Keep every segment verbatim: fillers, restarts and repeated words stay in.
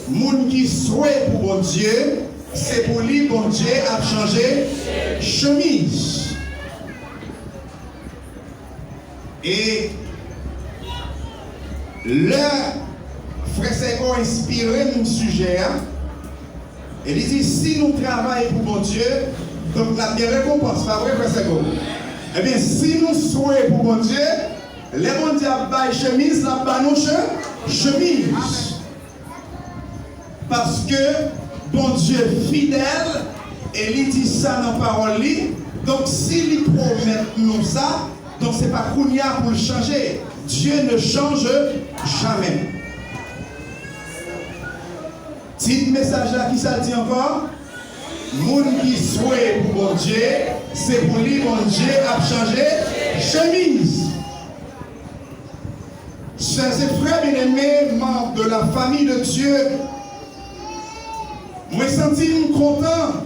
Moun ki swe pou Bondye, se pou li Bondye ap chanje chemiz. E lè frè Sègo enspire m sijè a, e li di, si nou travay pou Bondye, donk n ap gen rekonpans, pa vre, frè Sègo? Ebyen, si nou swe pou Bondye, lè Bondye ap bay chemiz, l ap ba nou che-, chemiz. Paske Bondye fidèl, e li di sa nan pawòl li. Donk, si li pwomèt nou sa, donk se pa kounye a pou l chanje. Dieu ne change jamais. Tit mesaj la, ki sa l di ankò? Moun ki swe pou Bondye, se pou li Bondye ap chanje chemiz. Sè e frè byeneme, manm de la famiy de Dye, mwen santi m kontan.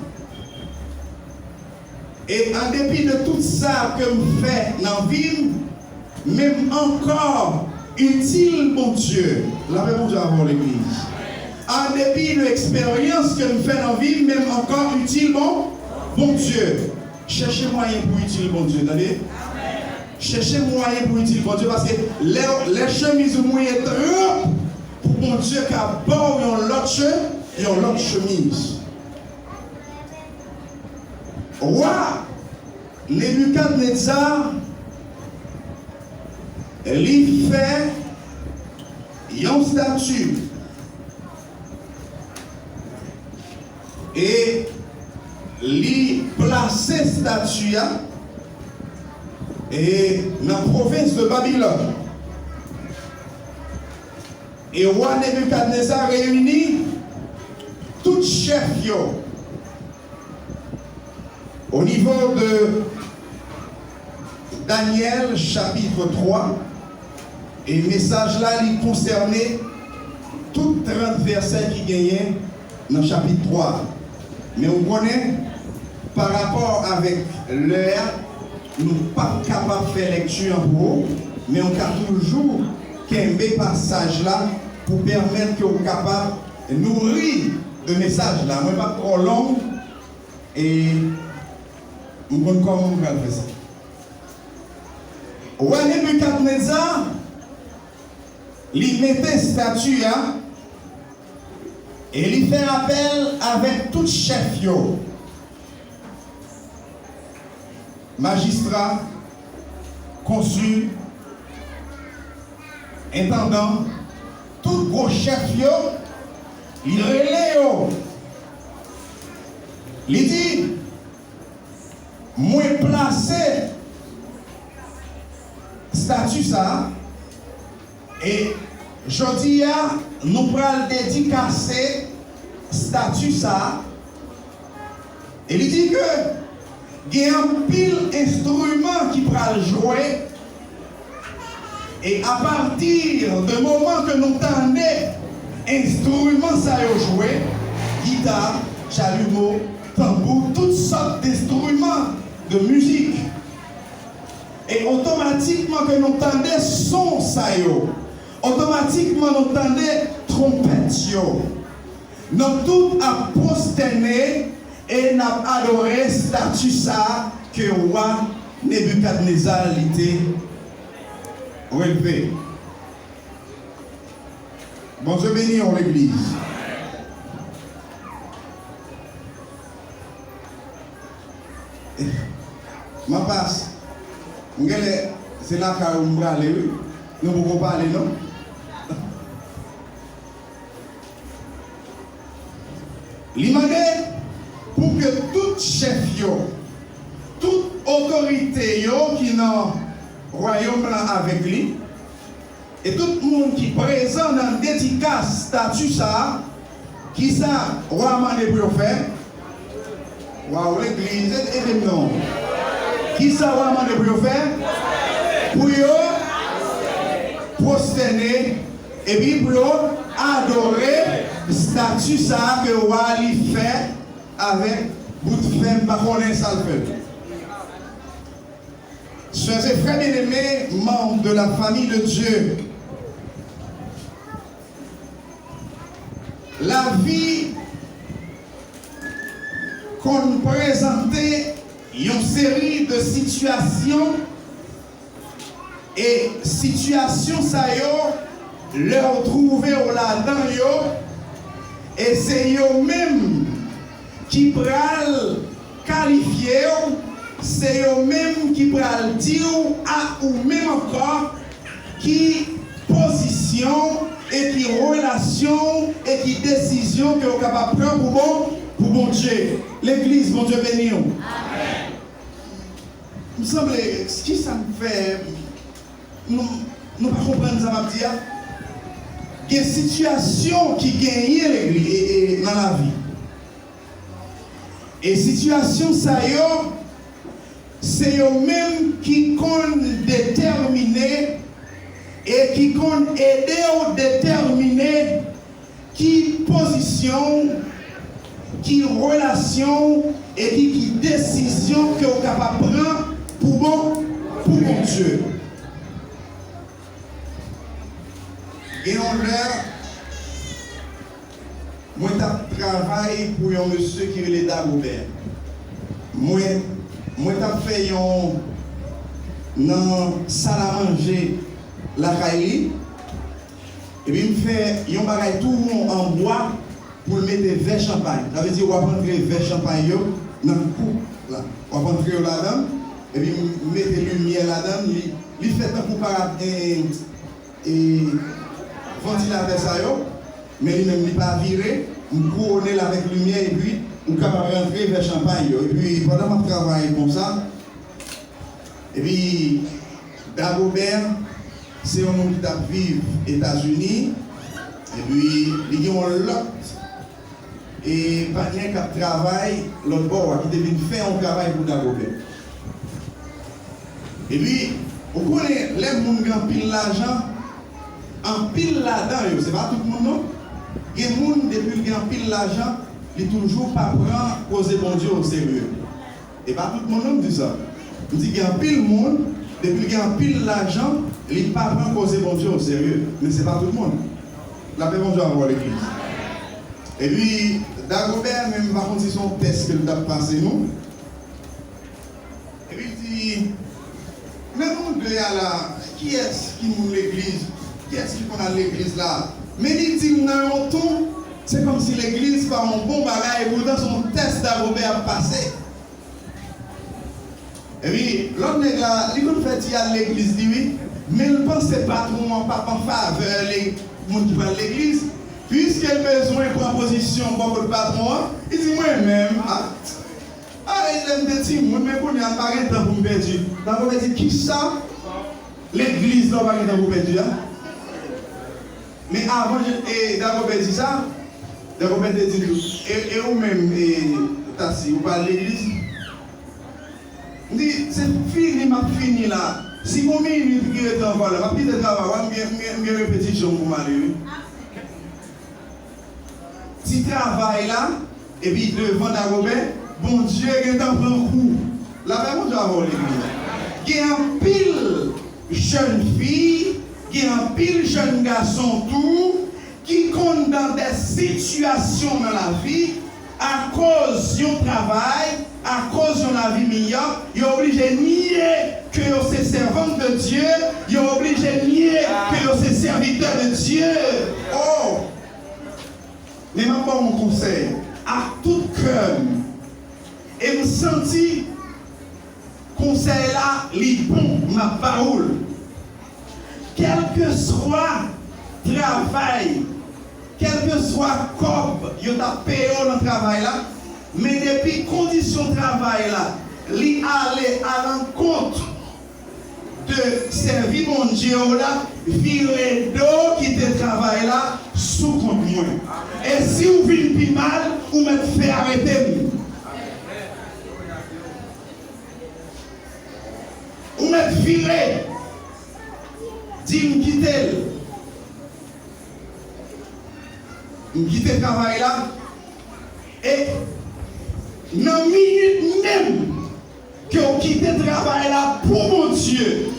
E an depi de tout sa ke m fè nan vi m, men m ankò itil Bondye. Lapè Bondye avè w, legliz. An depi de eksperyans ke m fè nan vi m, men m ankò itil Bon-, Bondye. Chèche mwayen pou itil Bondye, tande. Chèche mwayen pou itil Bondye, paske lè, lè chemiz ou mouye twòp, pou Bondye ka ba w yon lòt che-, yon lòt chemiz. Wa Nebikadneza, li fè yon stati. E li plase stati a, e nan pwovens de Babilòn. E wa Nebikadneza reyini tout chèf yo. O nivo de Danyèl, chapit twa, e mesaj la, li konsène tout trant vèsè ki genyen nan chapit twa. Men ou konnen, pa rapò avèk lè a, nou p ap kapab fè lèkti an pou ou, men ou ka toujou kenbe pasaj la pou pèmèt ke w kapab nouri de mesaj la. Mwen p ap twò long, e m konn kòman m pral fè sa. Wa Nebikadneza, li mete estati a e li fè apèl avèk tout chèf yo, majistra, konsil, entandan, tout gwo chèf yo, li rele yo. Li di, mwen plase estati sa a, e jodi a, nou pral dedikase estati sa a. E li di ke gen anpil enstriman ki pral jwe. E apati de moman ke nou tande enstriman sa yo jwe, gita, tchalimo, tanbou, tout sòt enstriman de mizik. E otomatikman ke nou tande son sa yo, otomatikman nou tande twonpèt yo, nou tout ap pwostène e n ap adore estati sa a ke wa Nebikadneza li te relve. Bondye beni w, legliz. M ap pase. M genlè, se lakay ou m prale, wi. Nou poko pale, non? Li mande pou ke tout chèf yo, tout otorite yo ki nan wayòm lan avèk li, e tout moun ki prezan nan dedikas estati sa a, kisa wa a mande pou yo fè? Waw, legliz, ede m non. Kisa wa a mande pou yo fè? Pou yo pwostène, epi pou yo adore estati sa a ke wa a li fè avèk bout fè, m pa konnen sa l fè. Sè e frè byeneme, manm La famille de Dieu. Lavi konn prezante yon seri de sitiyasyon, e sitiyasyon sa yo, lè w twouve w ladan yo, e se yo menm ki pral kalifye w, se yo menm ki pral di w a ou menm ankò ki pozisyon e ki relasyon e ki desizyon ke w kapab pran pou bon, pou Bondye. Legliz, Bondye beni w. Amèn. M sanble, kisa m fè, nou, nou pa konprann sa m ap di a? Gen sitiyasyon ki genyen legliz, e, e, nan lavi. E sitiyasyon sa yo, se yo menm ki konn detèmine e ki konn ede w detèmine ki pozisyon w, ki relasyon w e ki, ki desizyon ke w kapab pran pou bon, pou Bondye. Gen yon lè, mwen t ap travay pou yon mesye ki rele Dagobè. Mwen, mwen t ap fè yon, nan sal a manje lakay li, epi m fè yon bagay tou won an bwa pou l mete vè chanpay. Sa vle di w ap rantre vè chanpay yo nan koup la. W ap rantre yo ladan l, epi m mete limyè ladan l, li, li fè tankou parab, e, e vantilatè sa yo, men li menm li pa vire, m kouwone l avèk limyè, epi ou kapab rantre vè chanpay yo. Epi pandan m ap travay konsa, epi Dagobè se yon moun ki t ap viv Etazini, epi li gen yon lòt e patnè k ap travay lòt bò a, ki te vin fè yon travay pou Dagobè. Epi, ou konnen, lè moun gen anpil lajan, anpil ladan yo, se pa tout moun non. Gen moun, depi l gen anpil lajan, li toujou pa pran koze Bondye oserye. E pa tout moun non m di sa. M di gen anpil moun, depi l gen anpil lajan, li pa pran koze Bondye oserye. Men se pa tout moun. Lapè Bondye avè w, legliz. Epi, Dagobè menm, m pa konn si se yon tès ke l t ap pase nou. Epi l di, nan nou de a la, kiyès ki moun legliz? Kiyès ki konn al legliz la? Men li di m nan yon ton, se kòmsi legliz pa yon bon bagay, epoutan se yon tès Dagobè ap pase. Epi, lòt nèg la, li konn fè ti al legliz li, wi, men l panse patwon an p ap an favè moun ki pral legliz, piske l bezwen pran pozisyon bò kot patwon an, li di, mwen menm, a, a, lè m te timoun, men kounye a m pa gen tan pou m pèdi. Dagobè di, kisa? Legliz la, w pa gen tan pou w pèdi a? Men avan je, e, Dagobè di sa, Dagobè te di l, e, e ou menm, e, Tasi, ou pa al legliz? M di, se fini m ap fini la. Si gon minit ki rete ankò la, m ap kite travay la, m gen, m gen, m gen repetisyon pou m ale, wi. Ti travay la, epi devan Dagobè, Bondye gentan pran kou. Lapè Bondye avè w, legliz. Gen anpil jèn fi, gen anpil jèn gason tou, ki konn nan de sitiyasyon nan lavi, akoz yon travay, akoz yon lavi miyò, yo oblije nye ke yo se sèvant de Dye, yo oblije nye ke yo se sèvitè de Dye. Oh! Men m ap ba w yon konsèy, ak tout kè m, e m santi konsèy la, li bon, m ap ba ou l. Kèlkeswa travay, kèlkeswa kòb yo t ap peye w nan travay la, men depi kondisyon travay la, li ale alankont de sèvi Bondye w la, vire do, kite travay la sou kont mwen. E si w vin pi mal, ou mèt fè arete m. Ou mèt vire, di m kite l. M kite travay la. E nan minit menm ke w kite travay la pou Bondye,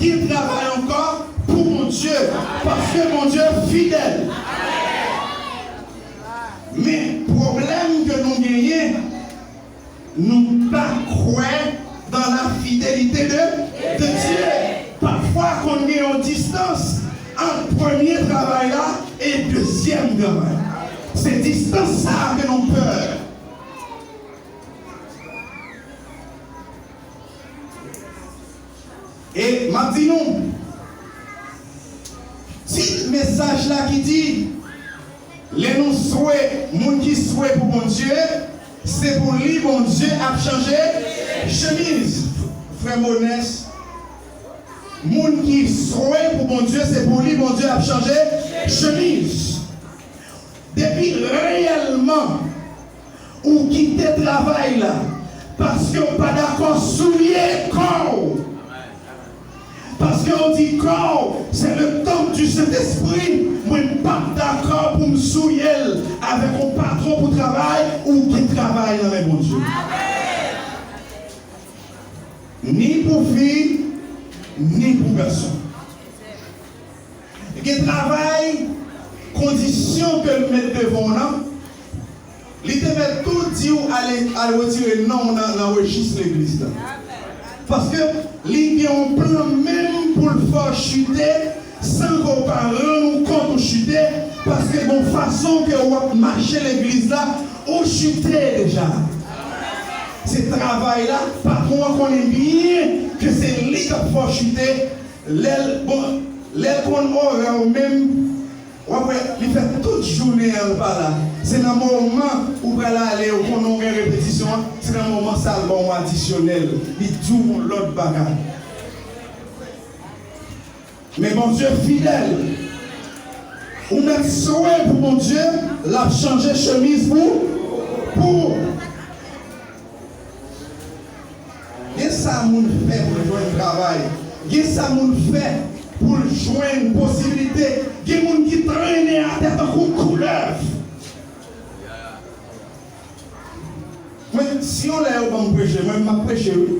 Gen travay ankò pou Bondye, paske Bondye fidèl. Men pwoblèm ke nou genyen, nou pa kwè dans la fidélité de, de Dieu. Pafwa konn gen yon distans ant premye travay la e dezyèm travay. Se distans sa a ke nou pè. E m ap di nou, tit mesaj la ki di, lè nou swe, moun ki swe pou Bondye, se pou li Bondye ap chanje chemiz. Frè Monès, moun ki swe pou Bondye, se pou li Bondye ap chanje chemiz. Depi reyèlman ou kite travay la paske w pa dakò souye kò w, paske w di kò w se le temple du Saint-Esprit, mwen m p ap dakò pou m souye l avèk yon patwon pou travay, ou gen travay nan men Bondye. Ni pou fi, ni pou gason. Gen travay, kondisyon ke l met devan w nan, li te mèt tou di w ale, al retire non w nan, nan rejis legliz la. Paske li gen yon plan menm pou l fè w chite san ke w pa rann ou kont ou chite, paske gen yon fason ke w ap mache legliz la, ou chite deja. Se travay la, patwon an konnen byen ke se li k ap fè w chite. Lè l, bon, lè l konn orè w menm, w ap wè, li fè tout jounen an l pa la. Se nan moman ou pral ale, ou konnen w gen repetisyon an, se nan moman sa a l ba w adisyonèl, li di w yon lòt bagay. Men Bondye fidèl. Ou mèt swe pou Bondye, l ap chanje chemiz pou, pou ou. Gen sa moun fè pou l jwenn travay. Gen sa moun fè pou l jwenn posiblite. Gen moun ki trennen atè tankou koulèv. Mwen, si yon lè yo ban m preche, mwen, m ap preche, wi.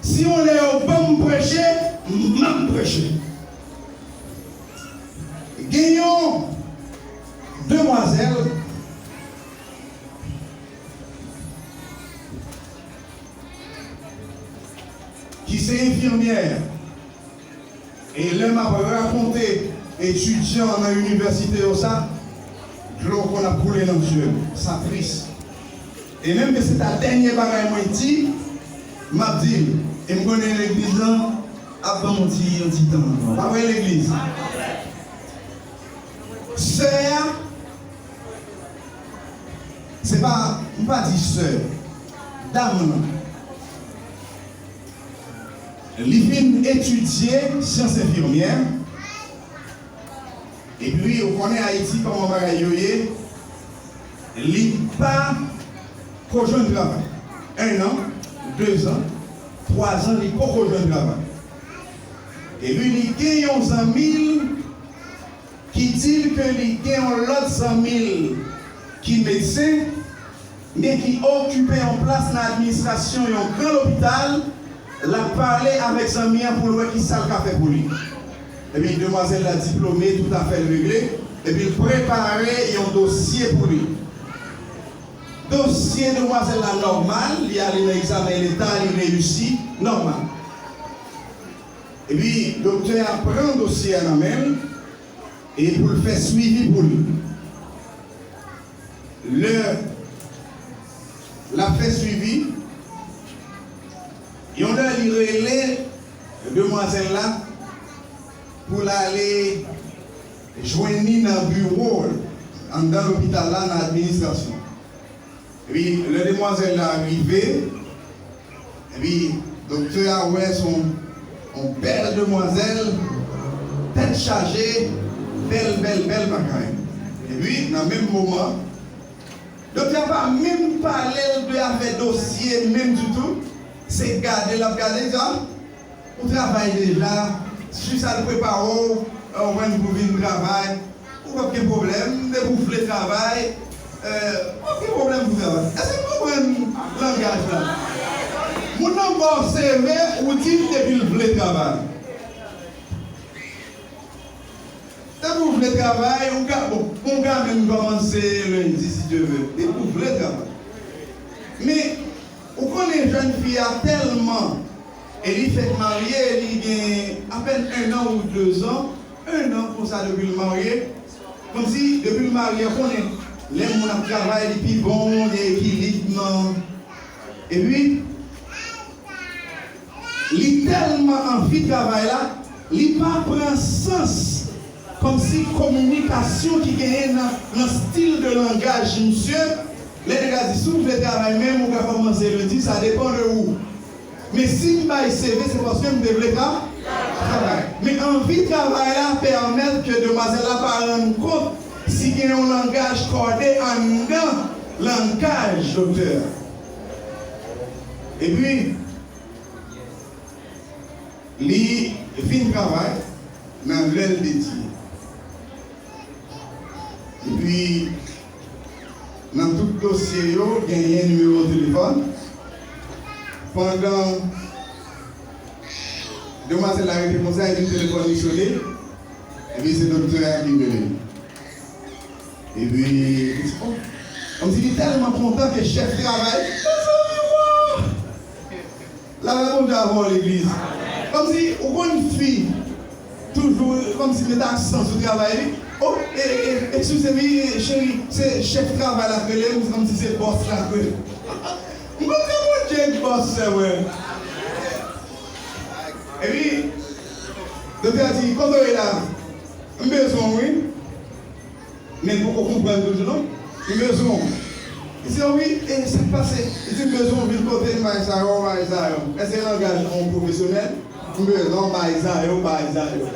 Si yon lè yo ban m preche, m ap preche. Gen yon demwazèl ki se enfimyè. E lè m ap rakonte etidyan nan inivèsite yo sa, dlo konn ap koule nan je m. Sa tris. E menm ke se ta dènye bagay mwen di, m ap di l. E m konnen legliz lan ap ban m yon ti, yon ti tan ankò. Pa vre, legliz? Sè a, se pa, m pa di sè, dam nan. Li fin etidye syans enfimyè. Epi, ou konnen Ayiti, kòman bagay yo ye, li pa ko jwenn travay. En an, de zan, twa zan, li poko jwenn travay. Epi, li gen yon zanmi l ki di l ke li gen yon lòt zanmi l ki medsen, men ki okipe yon plas nan administrasyon yon gran lopital, l ap pale avèk zanmi an pou l wè kisa l ka fè pou li. Epi demwazèl la diplome, tout afè l regle, epi l prepare yon dosye pou li. Dosye demwazèl la nòmal, li ale nan egzamen leta, li reyisi, nòmal. Epi doktè a pran dosye a nan men l, e pou l fè swivi pou li. Lè l ap fè swivi, yon lè li rele demwazèl la pou l ale jwenn li nan biwo l anndan lopital la, nan administrasyon. Epi lè demwazèl la rive, epi doktè a wè se yon, yon bèl demwazèl, tèt chaje, bèl, bèl, bèl bagay. Epi nan menm moman, doktè a pa menm pale l de afè dosye menm ditou, se gade l ap gade, di, a, ou travay deja, jis al prepare w, ou konprann, pou vin travay. Ou p ap gen pwoblèm, depi w vle travay, euh, w p ap gen pwoblèm pou travay. Èske w konprann langaj la? Moun nan ba w C V, ou di l depi l vle travay. travay, ou ka, bon, ou ka menm kòmanse lendi, si Dye vle, depi ou vle travay. Men, ou konnen jèn fi a tèlman, e li fèk marye, li gen apèn ennan ou dezan, ennan konsa depi l marye, kòmsi depi l marye, ou konnen, lè moun ap travay, li pi bon, gen ekilib nan. Epi, li tèlman anvi travay la, li pa pran sans kòmsi kominikasyon ki genyen nan, nan stil de langaj misye. Lè nèg la di, "Si w vle travay menm, ou ka kòmanse lendi, sa depan de ou." Men si m bay C V, se paske m te vle tra-, travay. Men anvi travay la pèmèt ke demwazèl la pa rann kont si gen yon langaj kòde anndan langaj doktè a. Epi, li fin travay nan lè l dedye. Epi, nan tout dosye yo, genyen nimewo telefòn. Pandan demwazèl la rete konsa, epi telefòn li sone, epi se doktè a ki rele. Epi, li di, "Oh." Kòmsi li tèlman kontan ke chèf travay, "Mezanmi, wa!" Lavè Bondye avè w, legliz. Kòmsi, ou konn fi, toujou, kòmsi met aksan sou travay li. "Oh, e, e, eskize m, e, cheri, se chèf travay la k rele m, kòmsi se bòs la k rele m." M konn se Bondye k bòs, sè mwen. Epi, doktè a di, "Kote w ye la? M bezwen w, wi." Men l poko konprann toujou non. "M bezwen w." Li di, "Wi, e sa k pase?" Li di, "M bezwen w vin kote m, bagay sa yo, bagay sa yo." Èske se langaj yon pwofesyonèl? "M bezwen w, bagay sa yo, bagay sa yo."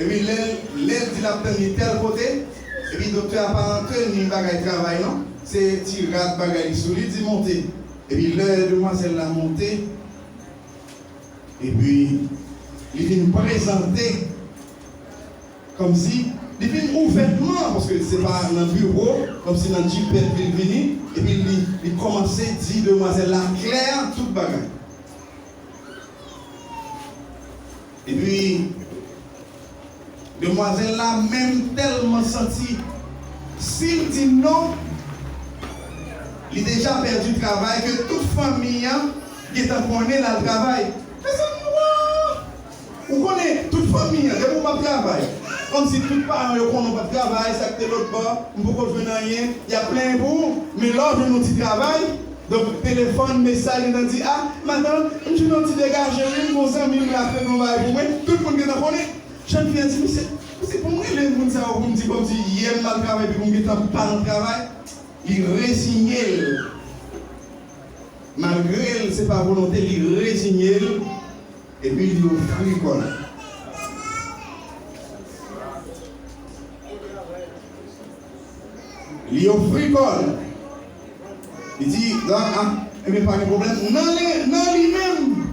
Epi lè, lè l di l ap tann li tèl kote, epi doktè a pa antre ni bagay travay non. Se ti rad bagay li sou li, di, "Monte." Epi lè demwazèl la monte, epi li vin prezante kòmsi li vin ouvètman, paske se pa nan biwo, kòmsi nan jipèt li vini, epi li, li kòmanse di demwazèl la klè tout bagay. Epi, demwazèl la menm tèlman santi, si l di non, li deja pèdi travay ke tout fanmi an gentan konnen l al travay. Mezanmi, wa! Ou konnen, tout fanmi an, depi w p ap travay, kòmsi tout paran yo konnen w p ap travay, sa k te lòt bò, m poko jwenn anyen, y ap plenyen pou ou, men lè w jwenn yon ti travay, donk, telefòn, mesaj, gentan di, "A, madanm, m jwenn yon ti degaje, wi, m gon zanmi m la fè yon bagay pou mwen," tout moun gentan konnen. Jèn fi a di, "Misye, misye, pou m rele moun sa yo pou m di, pou m di, yè m al travay, epi pou m gentan pa nan travay." Li reziye l. Malgre l, se pa volonte, li reziye l, epi li ofri kò l. Li ofri kò l. Li di, "A, a, ebyen, pa gen pwoblèm." Nan li, nan li menm,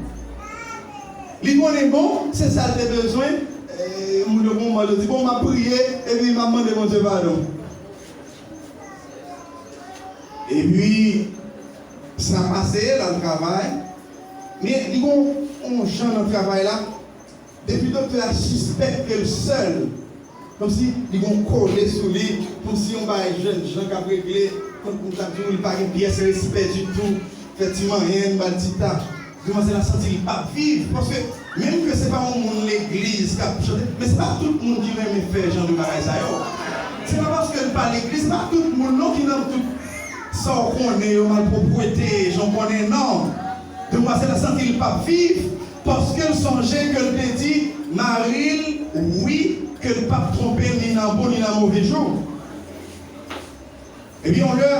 li konnen, bon, se sa l te bezwen. E, moun yo gon moman, yo di, "Bon, m ap priye, epi m ap mande Bondye padon." Epi, sa pase, l al travay. Men, li gon yon jan nan travay la, depi doktè a sispèk ke l sèl, kòmsi li gon kole sou li, kòmsi yon bagay jènjan k ap regle, kòm m ta di w, li pa gen pyès respè ditou, fè ti manyen, ba l ti tap. Demwazèl la santi li p ap viv, paske menm ke se pa yon moun legliz k ap chante, men se pa tout moun ki renmen fè jan de bagay sa yo. Se pa paske l pa legliz, se pa tout moun non ki nan tout sa w konnen yo, malpwopwete, jan w konnen, non. Demwazèl la santi l p ap viv, paske l sonje ke l te di mari l, wi, ke l p ap twonpe l ni nan bon ni nan move jou. Epi yon lè,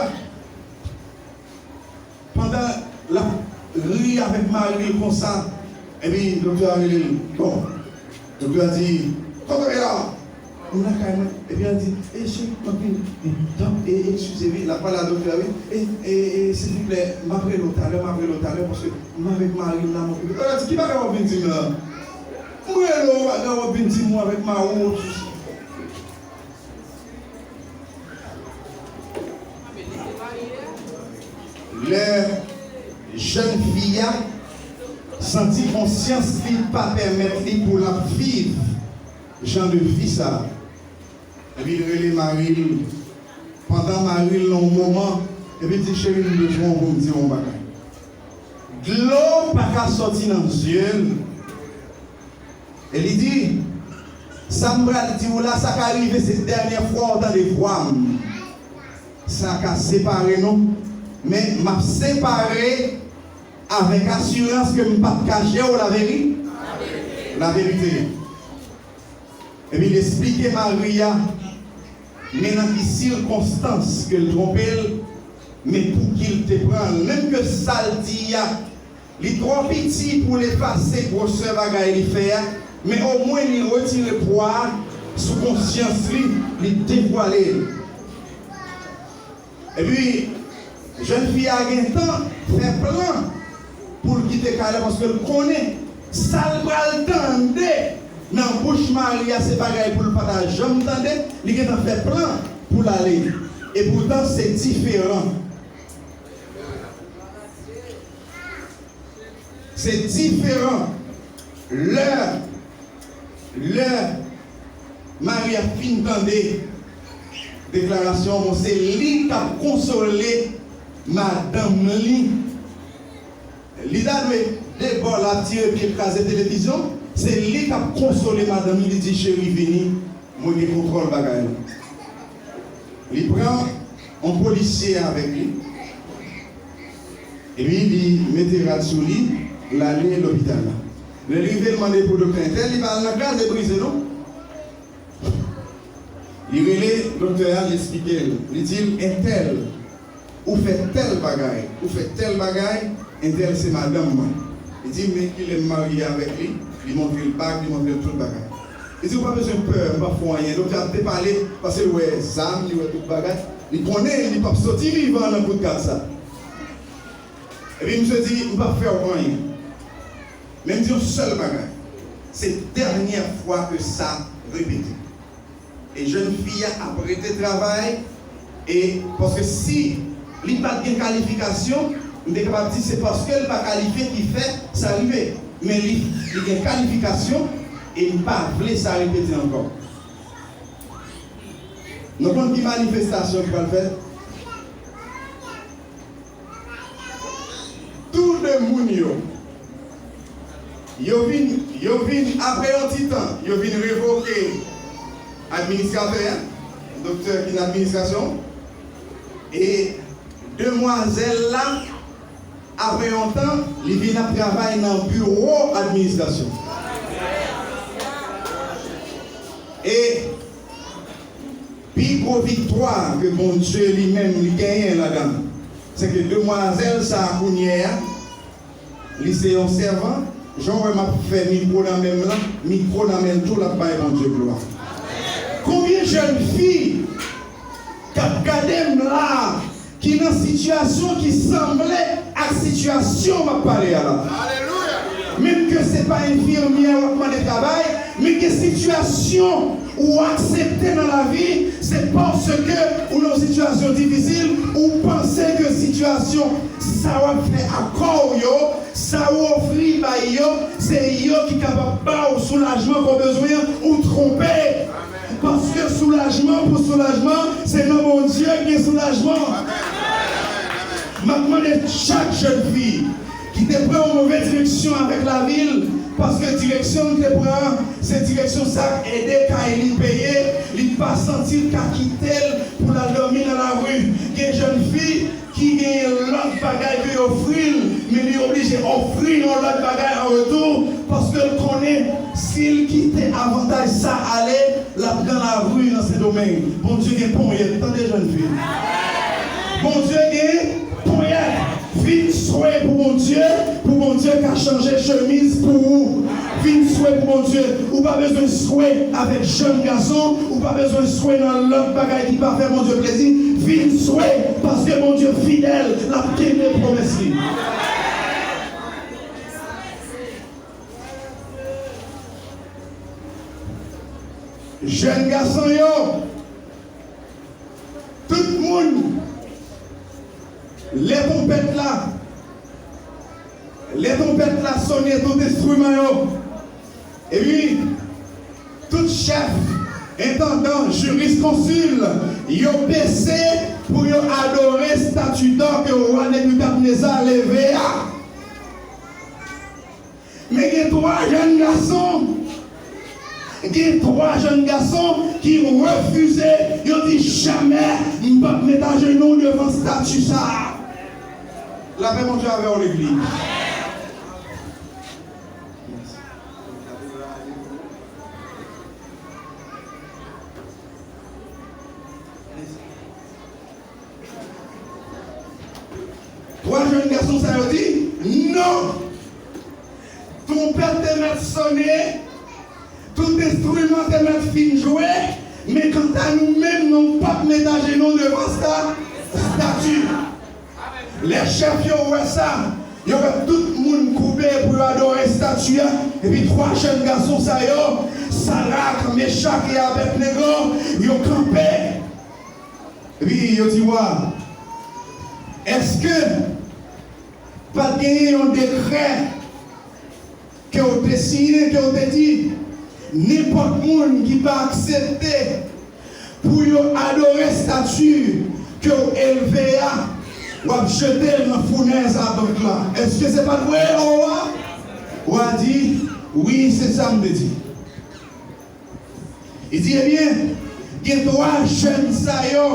pandan l ap ri avèk mari l konsa, epi doktè a rele l. Bon, doktè a di, "Kote w ye la?" "M lakay mwen." Epi l di, "E, cheri, m ap vini." "Tanp, e, eskize, wi." L ap pale a doktè a, wi. "E, e, e, silvouplè, m ap rele w talè, m ap rele w talè, paske m avèk mari m la, m okipe." L di, "Ki bagay w ap vin di m la?" "M rele w, w ap vin di m ou avèk mari w." Lè jèn fi a santi konsyans li pa pèmèt li pou l ap viv jan de vi sa a, Epi l rele mari l. Pandan mari l nan yon moman, epi l di, "Cheri, m bezwen w pou m di w yon bagay." Dlo pa ka sòti nan zye l. E li di, "Sa m pral di w la, sa ka rive se dènyè fwa w tande vwa m. Sa ka separe nou, men m ap separe avèk asirans ke m p ap kache w laveri-, laverite." Epi l esplike mari a, men nan ki sikonstans ke l twonpe l, men pouki l te pran l. Menm ke sa l di a, li twò piti pou l efase gwosè bagay li fè a, men omwen li retire pwa a sou konsyans li, li devwale l. Epi, jèn fi a gentan fè plan pou l kite kay la, paske l konnen sa l pral tande nan bouch mari a se bagay pou l pa ta janm tande, li gentan fè plan pou l ale. Epoutan, se diferan. Se diferan lè, lè mari a fin tande deklarasyon, bon, se li k ap konsole madanm li. Li ta dwe debò l ap tire pye, kraze televizyon, se li k ap konsole madanm li, li di, "Cheri, vini, mwen gen kontwòl bagay la." Li pran yon polisye avèk li, epi li mete rad sou li, l ale lopital la. Lè l rive, l mande pou doktè. Entèl, li pa al nan kraze brize, non. Li rele doktè a, li esplike l. Li di l, "Entèl, ou fè tèl bagay, ou fè tèl bagay, entèl se madanm mwen." Li di, "Men kilè m marye avèk li." Li montre l bag, li montre l tout bagay. Li di, "Ou pa bezwen pè, m p ap fè w anyen." Doktè a te pale, paske l wè zam, li wè tout bagay. Li konnen li p ap soti vivan nan kout kat sa. Epi misye di, "M p ap fè w anyen. Men m di yon sèl bagay. Se dènyè fwa ke sa repete." E jèn fi a ap rete travay, e paske si li pa t gen kalifikasyon, m te kapab di se paske l pa kalifye ki fè sa rive. Men li, li gen kalifikasyon, e m pa vle sa repete ankò. Nou konn ki manifestasyon ki pral fèt? Tou de moun yo, yo vin, yo vin, apre yon ti tan, yo vin revoke administratè a, doktè ki nan administrasyon, e demwazèl la, apre yon tan, li vin ap travay nan biwo administrasyon. E pi gwo viktwa ke Bondye li menm li genyen ladan, se ke demwazèl sa a kounye a, li se yon sèvan. Jan w wè m ap fè mikwo nan men m lan, mikwo nan men l tou, l ap bay Bondye glwa. Konbyen jèn fi k ap gade m la a, ki nan sitiyasyon ki sanble ak sitiyasyon m ap pale a la. Menm ke se pa enfimyè w ap mande travay, men gen sitiyasyon ou aksepte nan lavi, se paske ou nan yon sitiyasyon difisil, ou panse ke sitiyasyon sa w ap fè ak kò w yo, sa ou ofri bay yo, se yo ki kapab ba w soulajman ke w bezwen an, ou twonpe. Paske soulajman pou soulajman, se nan Bondye gen soulajman. M ap mande chak jèn fi ki te pran yon move direksyon avèk lavi l, paske direksyon l te pran an, se direksyon sa k ede kay li peye, li pa santi l ka kite l pou l al dòmi nan lari. Gen jèn fi ki genyen lòt bagay ke yo ofri l, men li oblije ofri yon lòt bagay an retou, paske l konnen si l kite avantaj sa ale, l ap nan lari nan Sendomeng. Bondye gen ponyèt, tande jèn fi. Bondye gen ponyèt. Vin swe pou Bondye, pou Bondye ka chanje chemiz pou ou. Vin swe pou Bondye. Ou pa bezwen swe avèk jèn gason, ou pa bezwen swe nan lòt bagay ki pa fè Bondye plezi. Vin swe, paske Bondye fidèl, l ap kenbe pwomès li. Jèn gason yo, tout moun, lè twonpèt la, lè twonpèt la sonnen, tout enstriman yo, epi tout chèf entandan, jiriskonsil, yo bese pou yo adore estati dò ke wa Nebikadneza leve a. Men gen twa jèn gason, gen twa jèn gason ki refize, yo di, jamè m p ap met ajenou devan estati sa a. Lapè Bondye avè w, legliz. Twa jèn gason sa yo di, non! Twonpèt te mèt sonnen, tout enstriman te mèt fin jwe, men kanta nou menm, nou p ap met ajenou devan sta-, estati. Lè chèf yo wè sa, yo wè tout moun koube pou yo adore estati a, epi twa jèn gason sa yo, Sadrak, Mechak e Abèdnego, yo kanpe. Epi yo di wa, èske pa t genyen yon dekrè ke w te siyen, ke w te di, nenpòt moun ki pa aksepte pou yo adore estati ke w elve a, w ap jete l nan founèz adan la. Èske se pa t vre, o wa? Wa di, wi, se sa m te di. Li di, ebyen, gen twa jèn sa yo,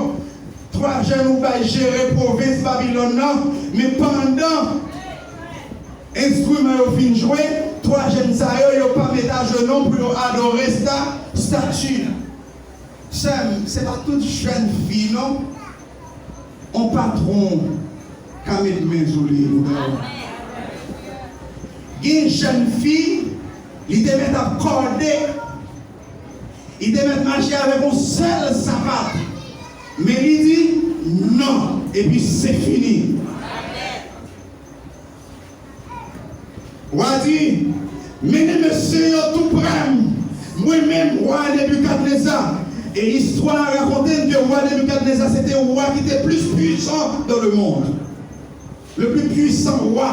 twa jèn ou bay jere pwovens Babilòn nan, men pandan enstriman yo fin jwe, twa jèn sa yo, yo pa met ajenou pou yo adore sta-, estati. Sè m, se pa tout jèn fi, non. On patwon ka met men sou li pou travay. Gen jèn fi, li te mèt ap kòde, li te mèt mache avèk yon sèl sapat, men li di non, epi se fini. Wa di, mennen mesye yo tou prè m, mwen menm, wa Nebikadneza. E istwa a rakonte n ke wa Nebikadneza se te wa ki te plis pwisan dans le monde. Le plus puissant roi.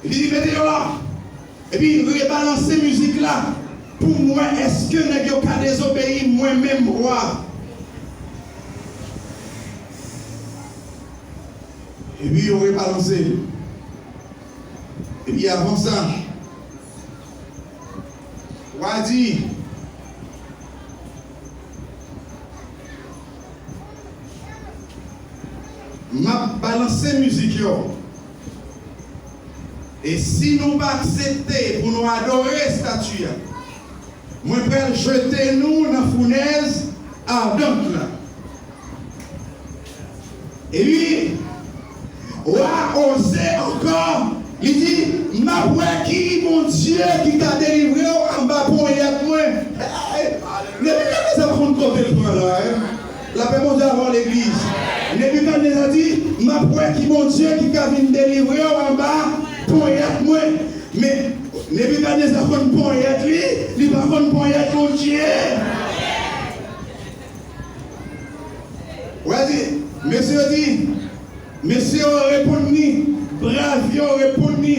Li di, mete yo la. Epi rebalanse mizik la pou m wè èske nèg yo ka dezobeyi mwen menm wa. Epi yo rebalanse l. Epi avan sa, wa di, m ap balanse mizik yo. E si nou pa aksepte pou nou adore estati a, mwen pral jete nou nan founèz adan la. Epi, wa oze ankò, li di, m ap wè ki Bondye ki ka delivre w anba ponyèt mwen. Hey, Nebikadneza pa konn kote l pran la, hein. Lapè Bondye avè w, legliz. Nebikadneza di, m ap wè ki Bondye ki ka vin delivre w anba ponyèt mwen. Men, Nebikadneza konn ponyèt li, li pa konn ponyèt Bondye. Wè di, mesye yo di, mesye yo reponn li, brav yo reponn li,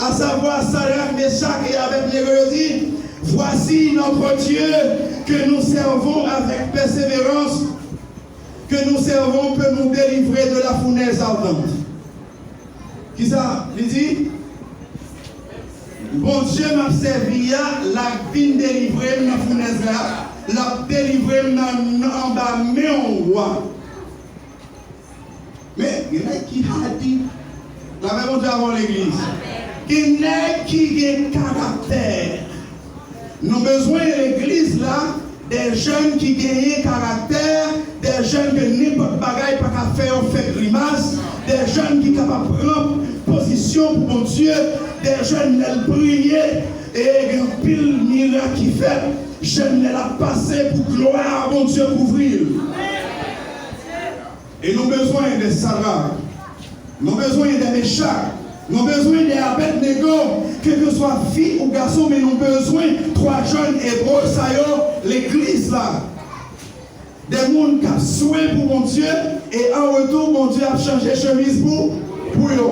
à savoir Sadrach, Meshach et Abednego, yo di, voici notre Dieu que nous servons avec persévérance, que nous servons peut nous délivrer de la fournaise ardente. Kisa li di? Bondye m ap sèvi a, l ap vin delivre m nan founèz la, l ap delivre m nan, nan anba men yon wa. Men, gen nèg ki hadi. Lapè Bondye avè w, legliz. Gen nèg ki gen karaktè. Nou bezwen legliz la, de jèn ki genyen karaktè, de jèn ke nenpòt bagay pa ka fè yo fè grimas, de jèn ki kapab pran pozisyon pou Bondye, de jèn lè l priye, e gen anpil mirak ki fèt, jèn lè l ap pase pou glwa a Bondye kouvri l. E nou bezwen de Sadrak, nou bezwen de Mechak, nou bezwen de Abednego, kèlkeswa fi ou gason, men nou bezwen twa jèn ebre sa yo, legliz la. De moun k ap swe pou Bondye, e an retou, Bondye ap chanje chemiz pou, pou yo.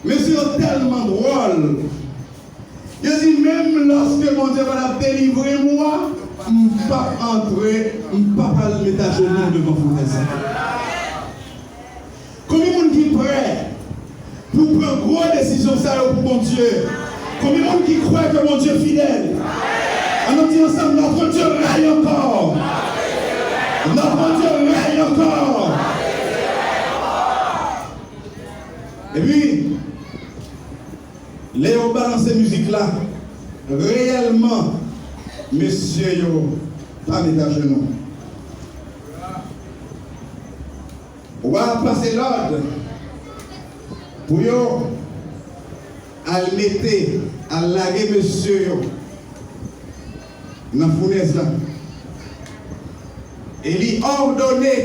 Mesye yo tèlman dwòl. Yo di, menm lòske Bondye pa t ap delivre m ou a, m p ap antre, m p ap al met ajenou devan founèz la. Konbyen moun ki prè pou pran gwo desizyon sa yo pou Bondye? Konbyen moun ki kwè ke Bondye fidèl? Ann nou di ansanm, notre Dieu règne encore. Notre Dieu règne encore. Epi, lè yo balanse mizik la, reyèlman, mesye yo pa met ajenou. Wa a pase lòd pou yo al mete, al lage mesye yo nan founèz la. E li òdone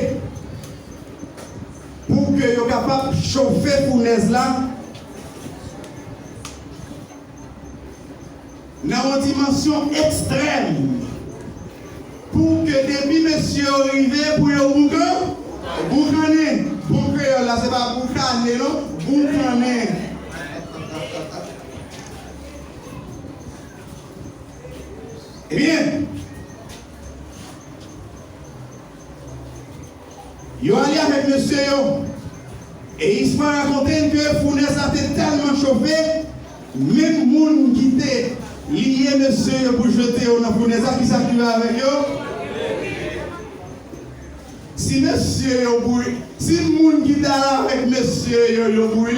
pou ke yo kapab chofe founèz la nan yon dimansyon ekstrèm, pou ke depi mesye yo rive pou yo boukan, boukannen, bon kreyòl la se pa boukane non, boukannen. Ebyen, yo ale avèk mesye yo. E istwa rakonte n ke founèz la te tèlman chofe, menm moun ki te liye mesye yo pou jete yo nan founèz la, kisa ki rive avèk yo? Si mesye yo bri-, si moun ki t al avèk mesye yo, yo brile,